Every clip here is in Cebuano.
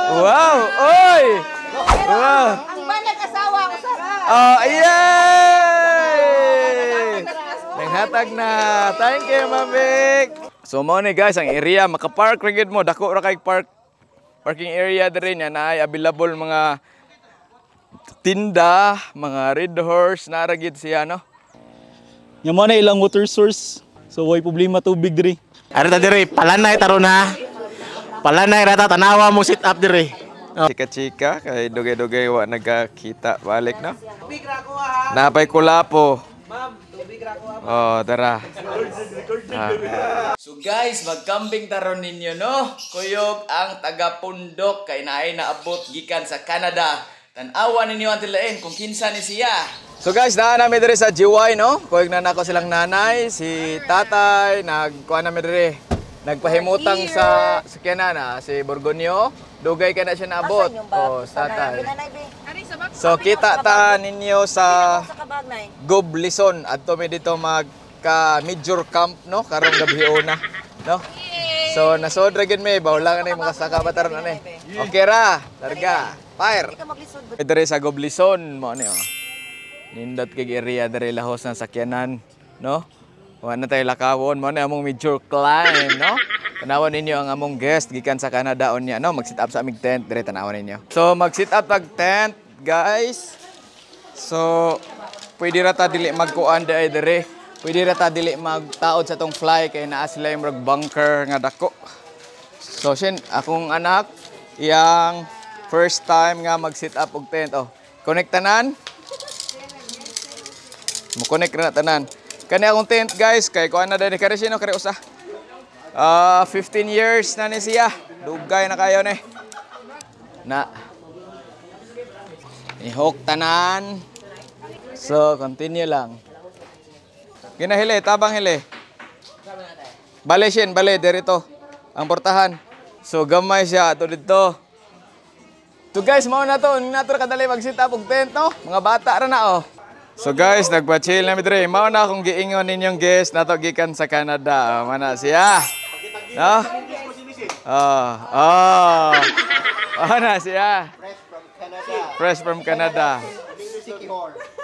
Wow! Oy! Wow! Ang banag asawa ko sa Oh, yay! Nanghatag na. Thank you, Ma'am Vic. So mo ni guys, ang area makapark ra gid mo, dako ra kay parking area diri nya naay available mga tinda, mga red horse na ra gid siya, no. Nya mo na ilang water source. So way problema tubig diri. Ari ta diri, palanay taron na. Palanay rata tanawa mo sit up diri. Chika-chika kay dugay-dugay wa nagkakita balik, no. Napay kulapo. Oh, tara. Ah. So guys, magkambing taron ninyo, no. Kuyog ang taga-pundok kay naay naabot gikan sa Canada. Tan-awa ninyo ang tilain kung kinsa ni siya. So guys, naa nami diri sa GY, no. Kuyog na nako silang nanay, si tatay, nagkuha nami diri. Nagpahimutang sa sakyanan na si Borgonyo. Dugay ka na siya naabot. Oh, sa tatay. So kita ta ninyo sa Goblison, adto mi dito magka major camp, no, karong gabi una, no. So nasod ra gyud mi, bawla na yung mga saka ba taron ani. Okay ra, larga. Fire. Diri sa Goblison mo ani oh. Nindot kay area diri, lahos ng sakyanan, no. Wa na tayo lakawon mo ni among major climb, no. Tanawan ninyo ang among guest gikan sa Canada unya, no, mag-sit up sa aming tent diri, tanawan ninyo. So mag-sit up tag tent, guys. So pwede ra ta dili magkuan di diri. Pwede ra ta dili magtaod sa tong fly kay naa sila yung murag bunker nga dako. So shin akong anak iyang first time nga mag-sit up og tent oh. Connect tanan. Mo connect ra na tanan. Kani akong tent, guys, kay kuan na diri kari sino kari usa. Ah, 15 years na ni siya. Dugay na kayo ni. Na. I-hook tanan. So, continue lang. Ginahili, tabang hili. Bale shin, bale dirito. Ang portahan. So gamay siya ato dito. So guys, mao na to, nato ra kadali mag-sit up og tent, no? Mga bata ra na oh. So guys, nagpa-chill na mi diri. Mao na akong giingon ninyong guest nato gikan sa Canada. Oh, mana siya. No? Oh, oh. Oh na siya. Fresh from Canada.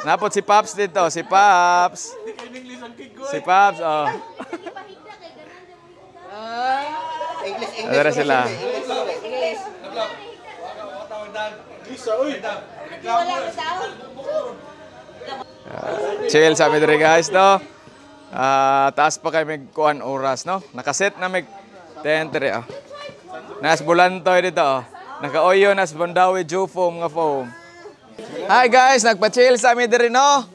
Napot si Pops dito, si Pops. Si Pops, oh. Tara sila. Chill sa amin diri guys, no. Ah, taas pa kay mig kuan oras, no. Nakaset na mig tent diri oh. Nas bulantoy dito oh. Nakaoyo nas Bondawi Foam nga foam. Hi guys, nagpa-chill sa amin diri, no.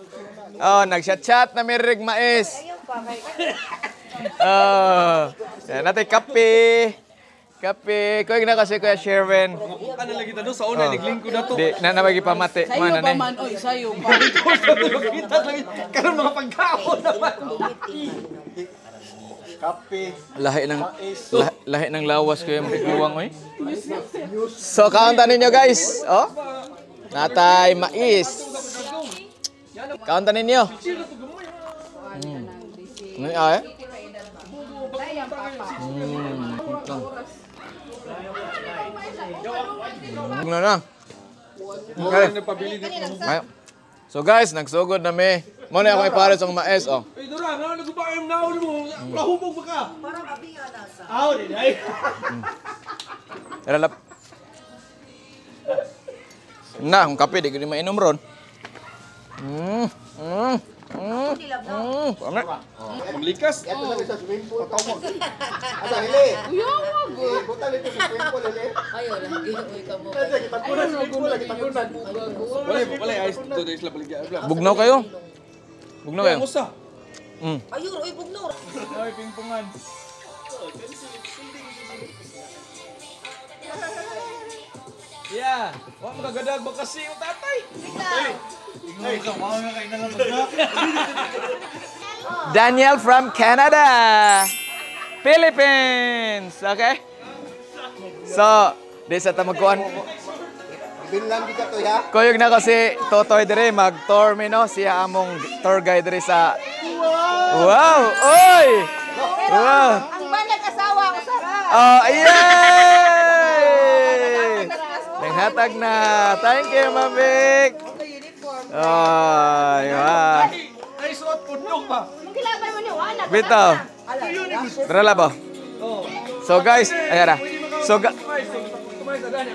Oh, nag-chat-chat na mi rig mais. Oh, yan natin kape. Kape. Kuya na kasi Kuya Sherwin. Ano lagi ta do sa una naglingkod na to. Di na na magipamati. Sayo Mana pa ni. man, oy, sayo pa. Kita lagi karon mga pagkaon naman. Lahi ng lahi ng lawas ko yung biguang oy. So kaunta ninyo guys. Oh. Natay mais. Kaunta ninyo. Ano ay? Na na. Okay. Ay. So guys, nagsugod na mi. Mo na ako ipares ang mais oh. Ay dura, nga naguba am naon mo. Lahubog ba ka? Parang abi nga nasa. Aw di ay. Tara lap. Na, kung kape di ko ni mainom ron. Pamit. Maglikas. Wala wala ay to days la baligya. Bugnaw kayo. Bugnaw kayo. Musa. Ayur, oy, bugno. Ay pingpungan. Yeah. Wa magagadag ba kasi yung tatay? Daniel from Canada. Philippines. Okay? So, di sa tamagkuan. Kuyog na kasi Totoy dire mag-tour mi, no, siya among tour guide dire sa Wow! Oy! Wow! Ang banag asawa ko sa Oh, yay! Gihatag na. Thank you, Ma'am Vic. Ay, wow. Ay, suot pundok ba? Mangkilabay mo ni wala. Bitaw. Tara la ba? So guys, ayan na.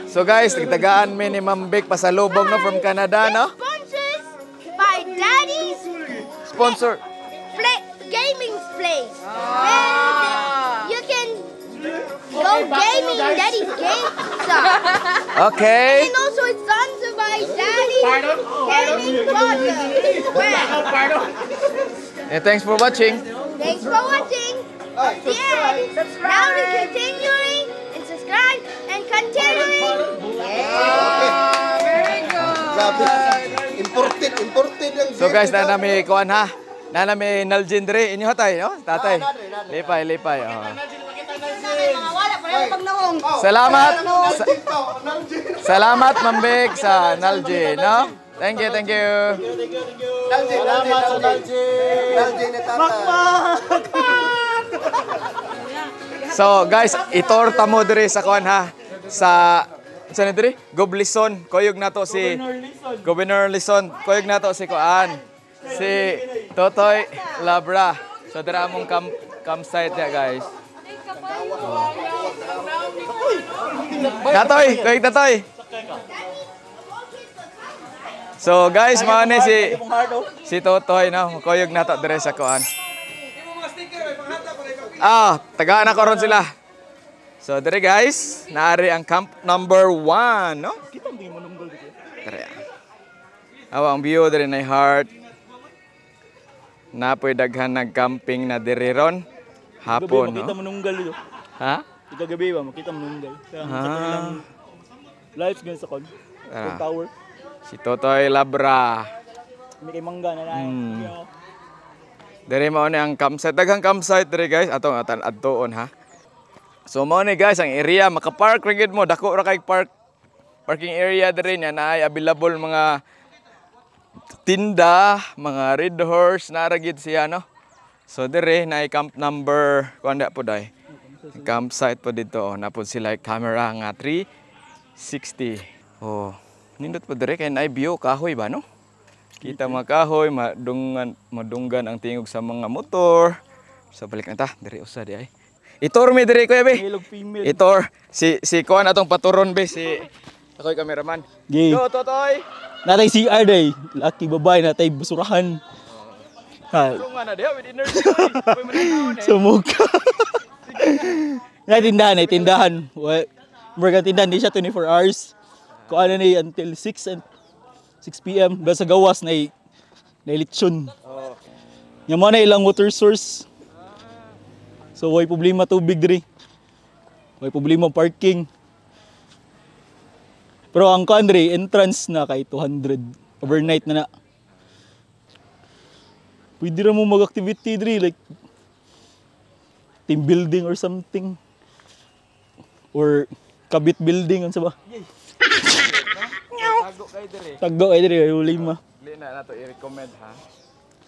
So guys, nagtagaan mi ni Ma'am Vic pasalubong, no, from Canada, no? Sponsors by Daddy's Sponsor. Play Gaming Place. Where you can go gaming in Daddy's Game Shop. Okay. And also it's sponsored by Daddy's Gaming Plaza. Where? And thanks for watching. Thanks for watching. At the end, now we're continuing and subscribe and continuing. Grabe. Imported, imported ang So guys, na nami kuan ha. Na nami Nalgene dre inyo tay, no? Tatay. Lipay, lipay. Oh. Wala pa rin pagnaong. Salamat. Salamat, Ma'am Vic, sa Nalgene, no? Thank you, thank you. Nalgene, Nalgene, Nalgene. Nalgene na tatay. So guys, itorta mo diri sa kuan ha. Sa ni diri? Goblison. Kuyog nato si Governor Lison. Kuyog nato si kuan. Si Totoy Labra. So dira among campsite ya, guys. Oh. Natoy, kuyog natoy. So guys, mao ni si Totoy, no. Kuyog nato diri sa kuan. Ah, tagaan na ron sila. So, dire guys, naari ang camp number 1, no? Dire. Awa, ang view dire na heart. Napoy daghan nag-camping na dire ron. Hapon, Makita no? mo nunggal dito. Ha? Ikagabi ba, makita mo nunggal. Kaya sa ilang lights ganun sa kon. Ah. Tower. Si Totoy Labra. May kay mangga na na. Dire mao ni ang campsite. Daghang campsite dire, guys. Atong atan adtuon ha. So mao ni guys ang area, maka-park ra gyud mo. Dako ra kay parking area dire niya, naay available mga tinda, mga red horse na ra gyud siya, no. So dire naay camp number kuan po dai. Campsite po dito, oh. Napod sila camera nga 360. Oh, nindot po dire kay naay view kahoy ba, no? Kita mga kahoy, madungan, madunggan ang tingog sa mga motor. So balik na ta, diri usa di ay. Itor mi diri, kuya be. Male ug female. Itor si si kuan atong paturon be, si ako'y cameraman. Gay. Go, Totoy. Natay CR day. Laki babae natay basurahan. Ha, Tulungan na diha with energy. Uy, mananaon eh. Sumuka. Nay tindahan, nay tindahan. Wa murag ang tindahan di siya 24 hours. Kung ano ni until 6 and 6 PM ba sa gawas nay nay lechon. Nya mo na ilang water source. So way problema tubig diri. Way problema parking. Pero ang kuan diri, entrance na kay 200 overnight na na. Pwede ra mo mag-activity diri like team building or something. Or kabit building unsa ba? Tago kay diri. Tagdo ay diri huli ma. Dili na nato i-recommend ha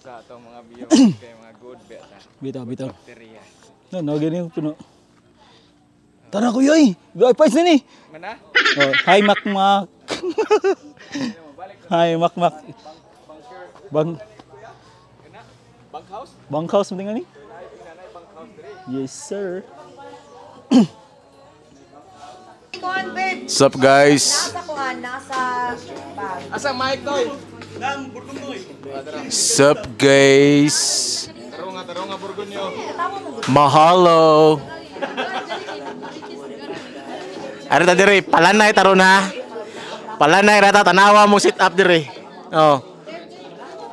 sa atong mga viewers kay mga good bet ha. Bitaw, bitaw. Bacteria. No, no gani puno. Tara kuya ay. Ay pais na ni. Mana? Oh, hi Makmak. Hi Makmak. Bang Bunkhouse? Bunkhouse something ani? Yes, sir. Kuan, babe. What's up, guys? Nasa kuan, nasa bag. Asa mic toy? What's up, guys? Tarunga, tarunga Burgunyo. Mahalo. Ari ta dire, palanay taron ha. Palanay rata tanawa mo sit up dire. Oh.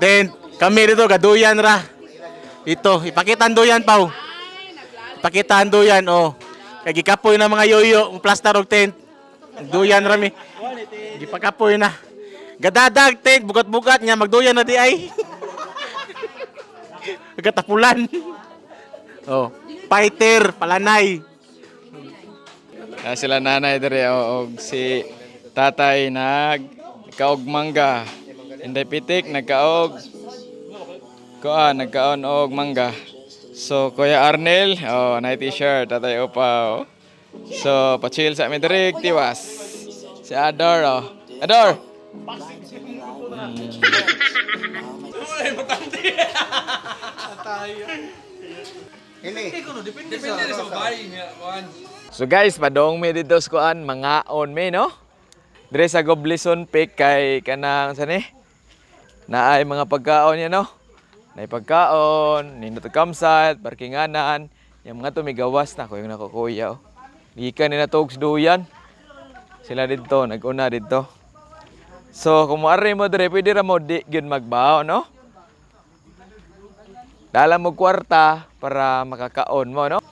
Then kami dito gaduyan ra. Ito, ipakita ang duyan pau. Pakita ang duyan oh. Kay gikapoy na mga yoyo, ang plaster og tent. Duyan ra mi. Gipakapoy na. Gadadag tent, bugat-bugat niya magduyan na di ay. Katapulan. Oh, fighter, palanay. Na sila nanay dire oh, og si tatay nag kaog mangga. Inday pitik nagkaog kuan nagkaon og mangga. So Kuya Arnel, oh, na t-shirt, Tatay Opa. Oh. So pa-chill sa amin diri, tiwas. Si Ador, oh. Ador! Ini. So guys, padong mi dito sa kuan, mangaon mi, no? Dire sa Goblison Peak kay kanang sani? Naay mga pagkaon niya, no? Naay pagkaon, nindot campsite, parkinganan. Yung mga to migawas na ko yung nakukuya, oh. Gikan ni natog sa duyan. Sila didto, nag-una didto. So, kung moari mo dire, pwede ra mo di gyud magbaon, no? Dala mo kwarta para makakaon mo, no?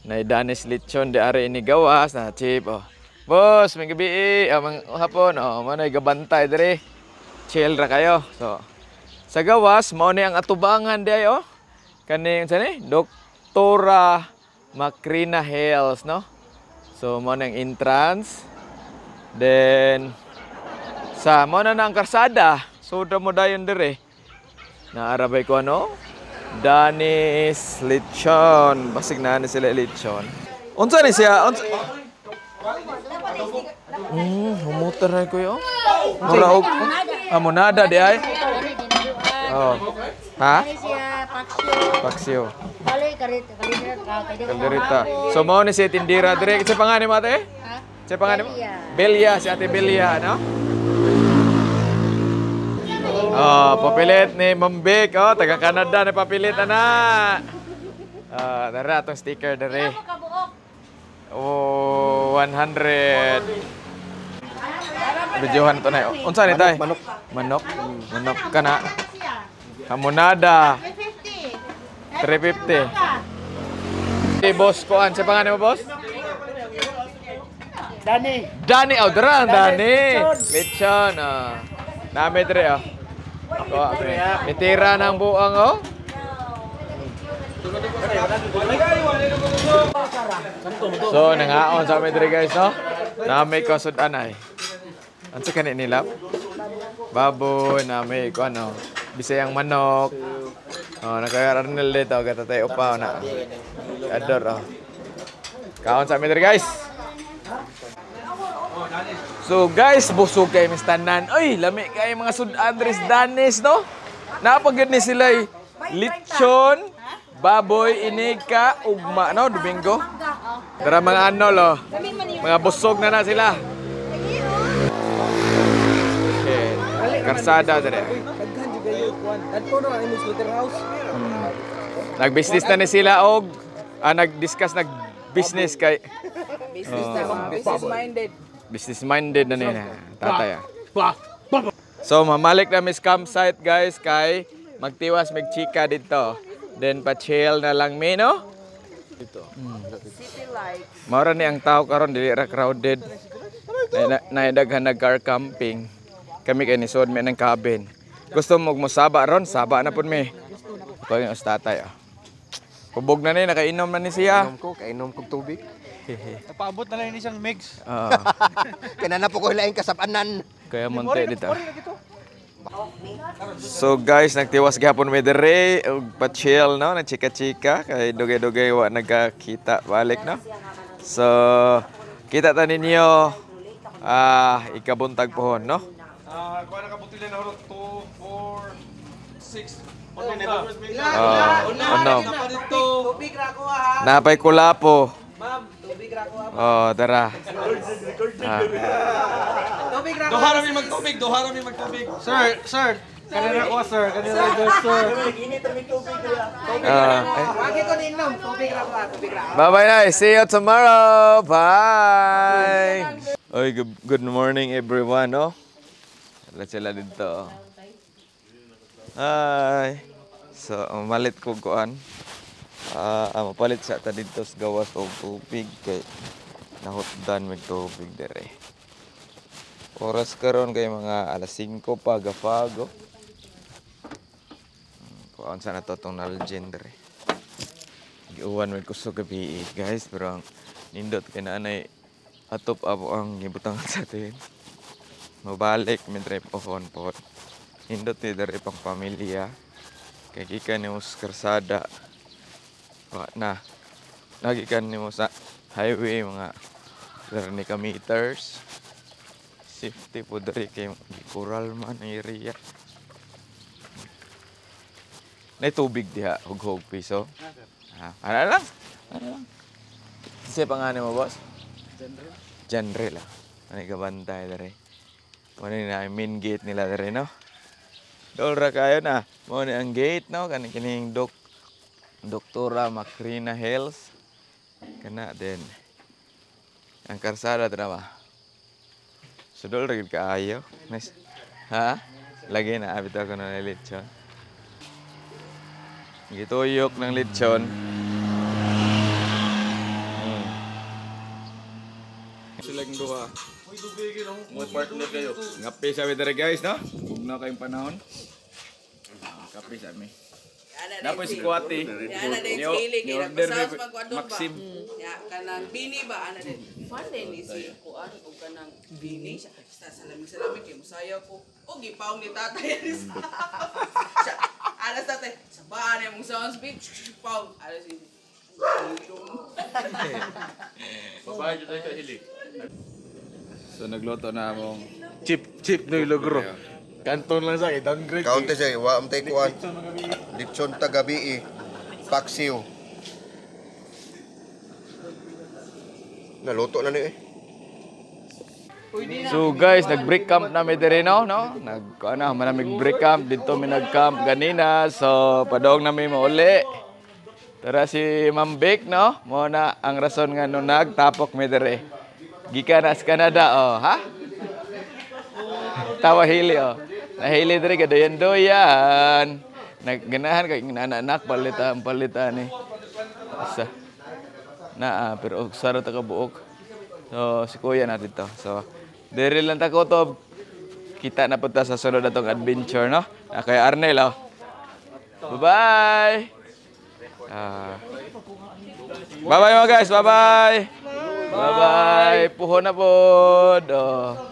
Nay Danis lechon di ari ini gawas na chip, oh. Boss, may gabi eh. Ah, mang hapon, oh, mo nay gabantay dire. Chill ra kayo. So, sa gawas mao ni ang atubangan di ay, oh. Kaning sa ni Doktora Macrina Hills, no? So, mao ni ang entrance. Then sa mao na ang karsada. Suda mo dayon dire. Naarabay ko ano? Danis Lechon. Basig na ni sila lechon. Unsa ni siya? Unsa? Humutar na ko yo. Mura og amonada di ay. Oh. Ha? Paksyo. Kalderita. So mao ni si tindira dire. Sa pangani mo, ate? Sa pangani mo? Belia, si Ate Belia, no? Oh, papilit ni Ma'am Vic. Oh, taga Canada na papilit ana. Ah, dara atong sticker dere. Oh, 100. Videohan to na. Unsa ni tay? Manok. Manok. Manok kana. Hamonada. 350. 350. Boss koan, sa pangalan mo, boss? Dani. Dani, oh, dara ang Dani. Lechon, oh. Nami dire, oh. Oh, mitira ng buang, oh. So, nangaon sa amin dire, guys, no? Nami ko sudan ay. Unsa kani nila? Baboy, nami ko ano. Bisayang manok. Oh, nakaarnel dito, gatatay upa na. Ador, oh. Kaon sa amin dire, guys. So guys, busog kay Miss Tanan. Oy, lami kay mga sud Andres Danis, no? Napagid ni sila eh. Lechon, baboy, inika, ugma, no? Domingo. Tara mga ano, lo. Mga busog na na sila. Okay. Karsada dire. Nag-business na ni sila og nag-discuss nag-business kay Business minded. Business minded na nila, tatay. Ah. So mamalik na miss campsite, guys, kay magtiwas mig chika dito. Then pa-chill na lang mi, no? Dito. City lights. Mao ra ni ang tao karon, dili ra crowded. Na naidaghan nag car camping. Kami kay nisod mi ng cabin. Gusto mo mosaba ron, saba na pud mi. Ito yung tatay, ah. Hubog na ni, nakainom na ni siya. Inom ko, kainom kog tubig. Napaabot na lang ni siyang mix. Oo. Kaya na po ko hilaing kasapanan. Kaya munti dito. So guys, nagtiwas gihapon mi dire og pa-chill, no, nagchika-chika kay dugay-dugay wa nagkakita balik, no. So kita ta ninyo ikabuntag pohon, no. Ah, kuha na ka butila na hurot 2 4 6. Ah, ano? Tubig ra ko ha. Napay kulapo. Ma'am, tubig ra ko ha. Oh, tara. Ah. Tubig ra ko. Duha ra mi magtubig, duha ra mi magtubig. Sir, sir. Kanina ko, sir. Kanina ko, sir. Ah, eh. Wagi ko ninom, tubig ra ko ha, tubig ra. Bye-bye na. See you tomorrow. Bye. Oy, good morning everyone, no? Wala sila dito. Oh. Hi. So, malit ko kuan. Mapalit sa ta dito sa gawas og tubig kay nahutdan mig tubig dire. Oras karon kay mga alas 5 pa gafago. Kuan sa na to tong Nalgene dire. Giuwan may kusog gabi, guys, pero ang nindot kay naanay atop apo ang gibutangan sa atin. Mabalik mi trip pohon pod. Nindot ni diri pang pamilya. Kay gikan nimo sa karsada. Wa na. Nagikan nimo sa highway mga 30 ka meters. Safety po diri kay coral man ang area. Nay tubig diha, hughog piso. Ha, ano lang? Ano lang? Kasi pangalan mo, boss? General. General, ah. Ano gabantay diri? Ano na ang main gate nila diri, no? Dol ra kayo na. Mao ni ang gate, no? Kani kining Doktora Macrina Hills. Kana din. Ang karsada tara ba? So dol ra gid kaayo. Nice. Ha? Lagi na abit ako na lechon. Gituyok ng lechon. Silang duha. Mo partner kayo. Ngape sa dere guys, no? Bugnaw kayong panahon. Kape sa mi. Napoy si Kuwati. Ana din Ni- si Ili kay ni-order ni nagpasawas magkuan ba. Maxim. Ya kanang bini ba ana din. Fun din ni si kuan og kanang bini siya. Sa salamig-salamig kay musayaw ko. O gipaong ni tatay ani sa. Siya, ana sa tatay. Sa ba ana mong sounds big paong. Ana si Babae jud tayo kay Hili. So nagluto na among Chip chip no logro. Kanton lang sa downgrade. Kaunti siya, wa am tay kuan. Litson ta gabi eh. Paksiw. Naluto na ni eh. So guys, nag-break camp na mi diri no, no? Nag ano, manamig break camp dito mi nag-camp ganina. So padong na mi mauli. Tara si Ma'am Vic, no? Mo na ang rason nga no nagtapok mi diri. Gikan na sa Canada, oh, ha? Tawa hili, oh. Nahili diri gadoyan-doyan. Nagganahan kay anak palitan palitan ni. Sa na pero og sara ta ka buok. So si kuya natin to. So diri lang ta kutob. Kita na punta sa sunod natong adventure, no? Na kay Arnel, oh. Bye-bye. Bye-bye mga guys, bye-bye. Bye-bye. Puho na pod. Oh.